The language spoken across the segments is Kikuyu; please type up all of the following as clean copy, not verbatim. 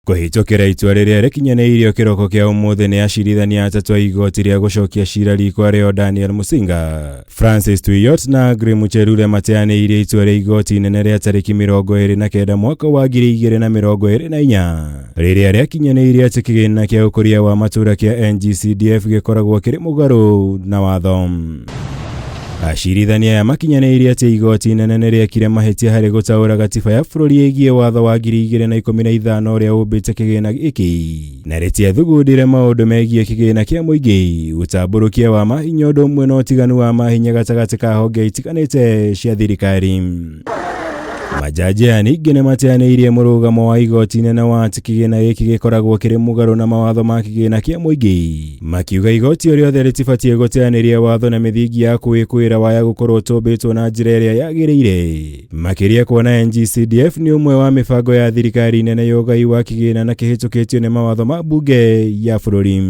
Kũhĩtũkĩra itua rĩrĩa rĩkinyanĩirio kĩroko kĩa ũmũthĩ nĩ acirithania atatũ a igoti rĩa gũcokia cira riko arĩo Daniel Musinga, Francis Tuiyot na Aggrey Muchelule mateanĩirie itua rĩa igoti inene rĩa tarĩki 29 mwaka wa 2024 rĩrĩa rĩakinyanĩirie atĩ kĩgĩna kĩa ũkũria wa matũũra kĩa NGCDF gĩkoragwo kĩrĩ mũgarũ na watho. Acirithania aya makinyanĩirie atĩ igoti inene nĩ rĩekire mahĩtia harĩ gũtaũra gatiba ya bũrũri ĩgiĩ watho wa 2015 ũrĩa ũmbĩte kĩgĩna gĩkĩ na rĩtiathugundire maũndũ megiĩ kĩgĩna kĩa mũingĩ, ũtambũrũkia wa mahinya ũndũ ũmwe na ũtiganu wa mahinya gatagatĩ ka honge itiganĩte cia thirikari. Majaji aya ningĩ nĩ mateanĩirie mũrũgamo wa igoti inene wa atĩ kĩgĩna gĩkĩ gĩkoragwo kĩrĩ mũgarũ na mawatho ma kĩgĩna kĩa mũingĩ, makiuga igoti o rĩothe rĩtibatiĩ gũteanĩria watho na mĩthingi ya kwĩkwĩra waya gũkorwo tũmbĩtwo na njĩra ĩrĩa yagĩrĩire, makĩria kuona NGCDF nĩ ũmwe wa mĩbango ya thirikari nene ya ũgai wa kĩgĩna na kĩhĩtũkĩtio nĩ mawatho ma mbunge ya bũrũri.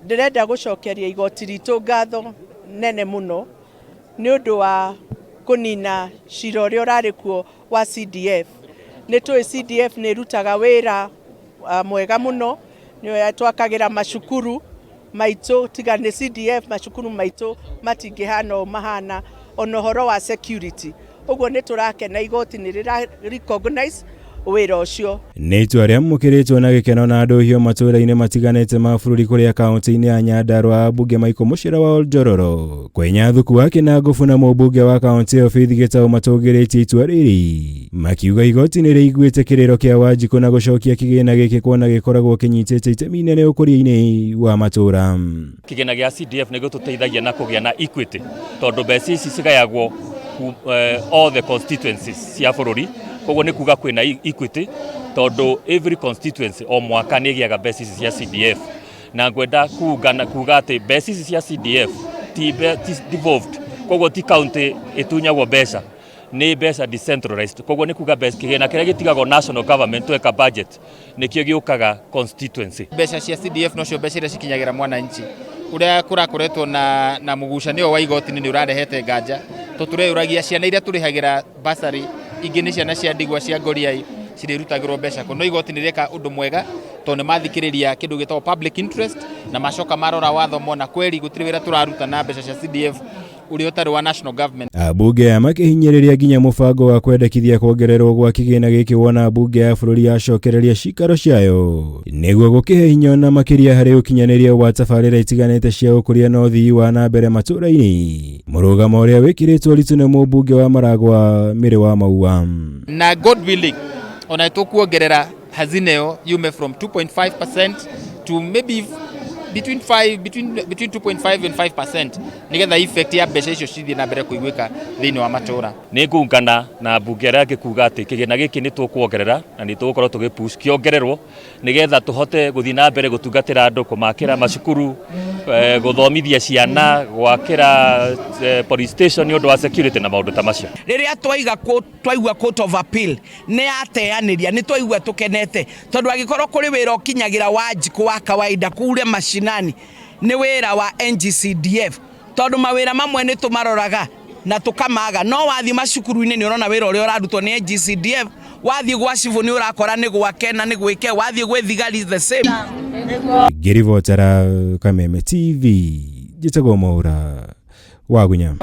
Ndĩrenda gũcokeria igoti ritũ ngatho nene mũno nĩ ũndũ wa kũnina cira ũrĩa ũrarĩ kuo wa CDF. Nĩ tũĩ CDF nĩ ĩrutaga wĩra mwega mũno, nĩyo twakagĩra macukuru maitũ, tiga nĩ CDF macukuru maitũ matingĩhana ũũ mahana, ona ũhoro wa security. Ũguo nĩ tũrakena igoti nĩ rĩra recognize wĩra ũcio. Nĩ itua rĩamũkĩrĩtwo na gĩkeno na ndũhio matũũra-inĩ matiganĩte ma bũrũri kũrĩa kaunti-inĩ ya Nyandarua ambunge Michael Mũcĩra wa Oljororo, Kwenya Thuku wa Kĩnangũbu na mũmbunge wa kaunti ĩyo Faith Gĩtaũ matũgĩrĩtie itua rĩrĩ makiuga igoti nĩ rĩiguĩte kĩrĩro kĩa Wanjikũ na gũcokia kĩgĩna gĩkĩ kuona gĩkoragwo kĩnyitĩte itemi inene ũkũria-inĩ wa matũũra. Kĩgĩna gĩa CDF nĩ gĩtũteithagia na kũgĩa na equity tondũ mbeca ici cigayagwo all the constituencies cia bũrũri, koguo nĩ kuga kwĩna equity tondũ every constituency o mwaka nĩ ĩgĩaga mbeca ici cia CDF, na ngwenda kuga atĩ mbeca ici cia CDF ti devolved, koguo ti county ĩtunyagwo mbeca, nĩ mbeca decentralized, koguo nĩ kuga kĩgĩna kĩrĩa gĩtigagwo national government tweka budget nĩkĩo gĩũkaga constituency. Mbeca cia CDF nocio mbeca iria cikinyagĩra mwananchi. Ũrĩa kũrakoretwo na mũgucanio wa igoti-inĩ nĩ ũrarehete nganja, tondũ tũreyũragia ciana iria tũrĩhagĩra bursary ingĩ nĩ ciana cia ndigwa cia ngoriai cirĩrutagĩrwo mbeca kũ. No igoti nĩ rĩeka ũndũ mwega tondũ nĩ mathikĩrĩria kĩndũ gĩtagwo public interest na macoka marora watho mona kweri gũtirĩ wĩra tũraruta na mbeca cia CDF ũrĩa ũtarĩ wa national government. Ambunge aya makĩhinyĩrĩria nginya mũbango wa kwendekithia kuongererwo gwa kĩgĩna gĩkĩ wona mbunge ya bũrũri yacokereria cikaro ciayo nĩguo gũkĩhe hinya na makĩria harĩ ũkinyanĩria wa tabarĩra itiganĩte cia ũkũria na ũthii wa na mbere matũũra-inĩ, mũrũgamo ũrĩa wĩkĩrĩtwo ũritũ nĩ mũmbunge wa Maragwa Mĩrĩ wa Maua. Na God willing ona tũkuongerera hazina ĩyo yume from 2.5% to maybe between 5 between between 2.5 and 5% nigetha effect ya mbeca icio cithiĩ na mbere kũiguĩka thĩinĩ wa matũũra. Nĩ ngũngana na mbunge arĩa angĩ kuga atĩ kĩgĩna gĩkĩ nĩ tũkuongerera na nĩ tũgũkorwo tũgĩ push kĩongererwo nĩgetha tũhote gũthiĩ na mbere gũtungatĩra andũ, kũmakĩra macukuru, gũthomithia ciana, gwakĩra police station nĩ ũndũ wa security na maũndũ ta macio. Rĩrĩa twaigua Court of Appeal nĩ yateanĩria, nĩ twaigua tũkenete tondũ angĩkorwo kũrĩ wĩra ũkinyagĩra Wanjikũ wa kawaida kure mashinani nĩ wĩra wa NGCDF, tondũ mawĩra mamwe nĩ tũmaroraga na tũkamaga, no wathiĩ macukuru-inĩ nĩ ũrona wĩra ũrĩa ũrarutwo nĩ NGCDF, wathiĩ gwa cibũ nĩ ũrakora nĩ gwake na nĩ gwĩke, wathiĩ gwĩ thigari the same. Ngĩribotera Kameme TV, njĩtagwo Mwaura Wagunya.